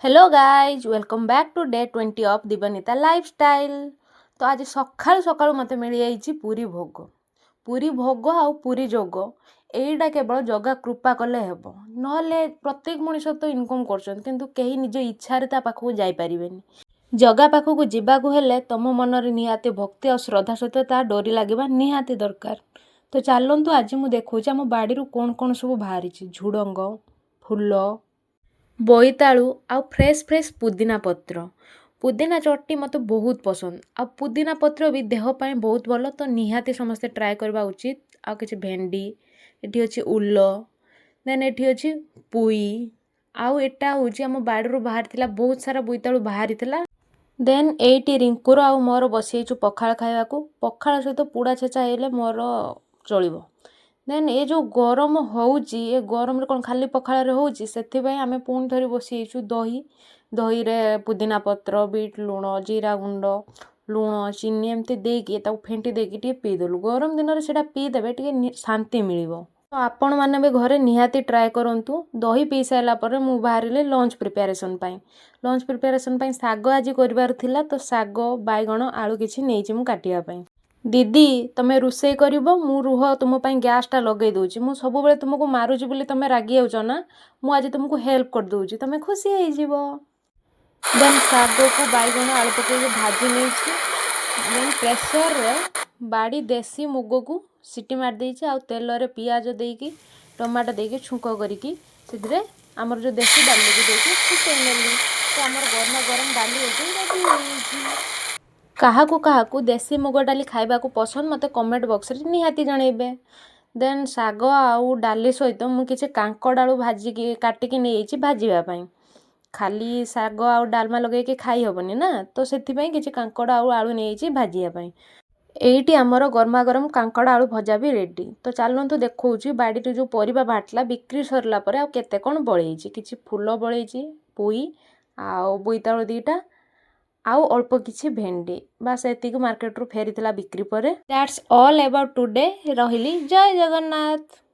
Hello guys, welcome back to day 20 of Dibanita lifestyle. ତ ଆଜି ସକାଳୁ ସକାଳୁ ମୋତେ ମିଳିଯାଇଛି ପୁରୀ ଭୋଗ। ପୁରୀ ଭୋଗ ଆଉ ପୁରୀ ଯୋଗ, ଏଇଟା କେବଳ ଜଗା କୃପା କଲେ ହେବ। ନହେଲେ ପ୍ରତ୍ୟେକ ମଣିଷ ତ ଇନକମ୍ କରୁଛନ୍ତି, କିନ୍ତୁ କେହି ନିଜ ଇଚ୍ଛାରେ ତା ପାଖକୁ ଯାଇପାରିବେନି। ଜଗା ପାଖକୁ ଯିବାକୁ ହେଲେ ତମ ମନରେ ନିହାତି ଭକ୍ତି ଆଉ ଶ୍ରଦ୍ଧା ସହିତ ତା ଡୋରି ଲାଗିବା ନିହାତି ଦରକାର। ତ ଚାଲନ୍ତୁ, ଆଜି ମୁଁ ଦେଖାଉଛି ଆମ ବାଡ଼ିରୁ କ'ଣ କ'ଣ ସବୁ ବାହାରିଛି। ଝୁଡ଼ଙ୍ଗ ଫୁଲ, ବୋଇତାଳୁ ଆଉ ଫ୍ରେଶ୍ ଫ୍ରେଶ୍ ପୁଦିନା ପତ୍ର। ପୁଦିନା ଚଟଣି ମୋତେ ବହୁତ ପସନ୍ଦ ଆଉ ପୁଦିନା ପତ୍ର ବି ଦେହ ପାଇଁ ବହୁତ ଭଲ, ତ ନିହାତି ସମସ୍ତେ ଟ୍ରାଏ କରିବା ଉଚିତ। ଆଉ କିଛି ଭେଣ୍ଡି, ଏଠି ଅଛି ଉଲ, ଦେନ୍ ଏଠି ଅଛି ପୁଇ ଆଉ ଏଟା ହେଉଛି ଆମ ବାଡ଼ିରୁ ବାହାରିଥିଲା, ବହୁତ ସାରା ବୋଇତାଳୁ ବାହାରିଥିଲା। ଦେନ୍ ଏଇଠି ରିଙ୍କୁର ଆଉ ମୋର ବସିଯାଇଛୁ ପଖାଳ ଖାଇବାକୁ। ପଖାଳ ସହିତ ପୋଡ଼ା ଛେଚା ହେଲେ ମୋର ଚଳିବ। ଦେନ୍ ଏ ଯେଉଁ ଗରମ ହେଉଛି, ଏ ଗରମରେ କ'ଣ ଖାଲି ପଖାଳରେ ହେଉଛି? ସେଥିପାଇଁ ଆମେ ପୁଣି ଥରେ ବସିଯାଇଛୁ ଦହି। ଦହିରେ ପୁଦିନା ପତ୍ର, ବିଟ୍ ଲୁଣ, ଜିରା ଗୁଣ୍ଡ, ଲୁଣ, ଚିନି ଏମିତି ଦେଇକି ତାକୁ ଫେଣ୍ଟି ଦେଇକି ଟିକେ ପିଇଦେଲୁ। ଗରମ ଦିନରେ ସେଇଟା ପିଇଦେବେ, ଟିକେ ଶାନ୍ତି ମିଳିବ। ତ ଆପଣମାନେ ବି ଘରେ ନିହାତି ଟ୍ରାଏ କରନ୍ତୁ। ଦହି ପିଇ ସାରିଲା ପରେ ମୁଁ ବାହାରିଲି ଲଞ୍ଚ ପ୍ରିପାରେସନ୍ ପାଇଁ। ଲଞ୍ଚ ପ୍ରିପାରେସନ୍ ପାଇଁ ଶାଗ ଆଜି କରିବାର ଥିଲା, ତ ଶାଗ, ବାଇଗଣ, ଆଳୁ କିଛି ନେଇଛି ମୁଁ କାଟିବା ପାଇଁ। ଦିଦି, ତମେ ରୋଷେଇ କରିବ, ମୁଁ ରୁହ, ତୁମ ପାଇଁ ଗ୍ୟାସ୍ଟା ଲଗେଇ ଦେଉଛି। ମୁଁ ସବୁବେଳେ ତୁମକୁ ମାରୁଛି ବୋଲି ତମେ ରାଗି ଯାଉଛ ନା? ମୁଁ ଆଜି ତୁମକୁ ହେଲ୍ପ କରିଦେଉଛି, ତମେ ଖୁସି ହେଇଯିବ। ଦେନ୍ ଶାଗକୁ ବାଇଗଣ, ଆଳୁ ପକେଇକି ଭାଜି ନେଇଛି। ଦେନ୍ ପ୍ରେସରରେ ବାଡ଼ି ଦେଶୀ ମୁଗକୁ ସିଟି ମାରିଦେଇଛି ଆଉ ତେଲରେ ପିଆଜ ଦେଇକି, ଟମାଟୋ ଦେଇକି, ଛୁଙ୍କ କରିକି ସେଥିରେ ଆମର ଯେଉଁ ଦେଶୀ ଡାଲିକୁ ଦେଇକି ଫୁଟେଇ ନେଲି। ତ ଆମର ଗରମ ଗରମ ଡାଲି ଏଠି ରେଡ଼ି ହେଇଯାଇଛି। କାହାକୁ କାହାକୁ ଦେଶୀ ମୁଗ ଡାଲି ଖାଇବାକୁ ପସନ୍ଦ, ମୋତେ କମେଣ୍ଟ ବକ୍ସରେ ନିହାତି ଜଣେଇବେ। ଦେନ୍ ଶାଗ ଆଉ ଡାଲି ସହିତ ମୁଁ କିଛି କାଙ୍କଡ଼ ଆଳୁ ଭାଜିକି କାଟିକି ନେଇଯାଇଛି ଭାଜିବା ପାଇଁ। ଖାଲି ଶାଗ ଆଉ ଡାଲମା ଲଗେଇକି ଖାଇ ହେବନି ନା, ତ ସେଥିପାଇଁ କିଛି କାଙ୍କଡ଼ ଆଉ ଆଳୁ ନେଇଯାଇଛି ଭାଜିବା ପାଇଁ। ଏଇଠି ଆମର ଗରମା ଗରମ କାଙ୍କଡ଼ ଆଳୁ ଭଜା ବି ରେଡ଼ି। ତ ଚାଲନ୍ତୁ, ଦେଖାଉଛି ବାଡ଼ିରୁ ଯେଉଁ ପରିବା ବାହାରିଥିଲା ବିକ୍ରି ସରିଲା ପରେ ଆଉ କେତେ କ'ଣ ବଳେଇଛି। କିଛି ଫୁଲ ବଳେଇଛି, ପୋଇ ଆଉ ବୋଇତାଳୁ ଦୁଇଟା ଆଉ ଅଳ୍ପ କିଛି ଭେଣ୍ଡି, ବାସ୍ ଏତିକି ମାର୍କେଟରୁ ଫେରିଥିଲା ବିକ୍ରି ପରେ। That's all about today. ରହିଲି, ଜୟ ଜଗନ୍ନାଥ।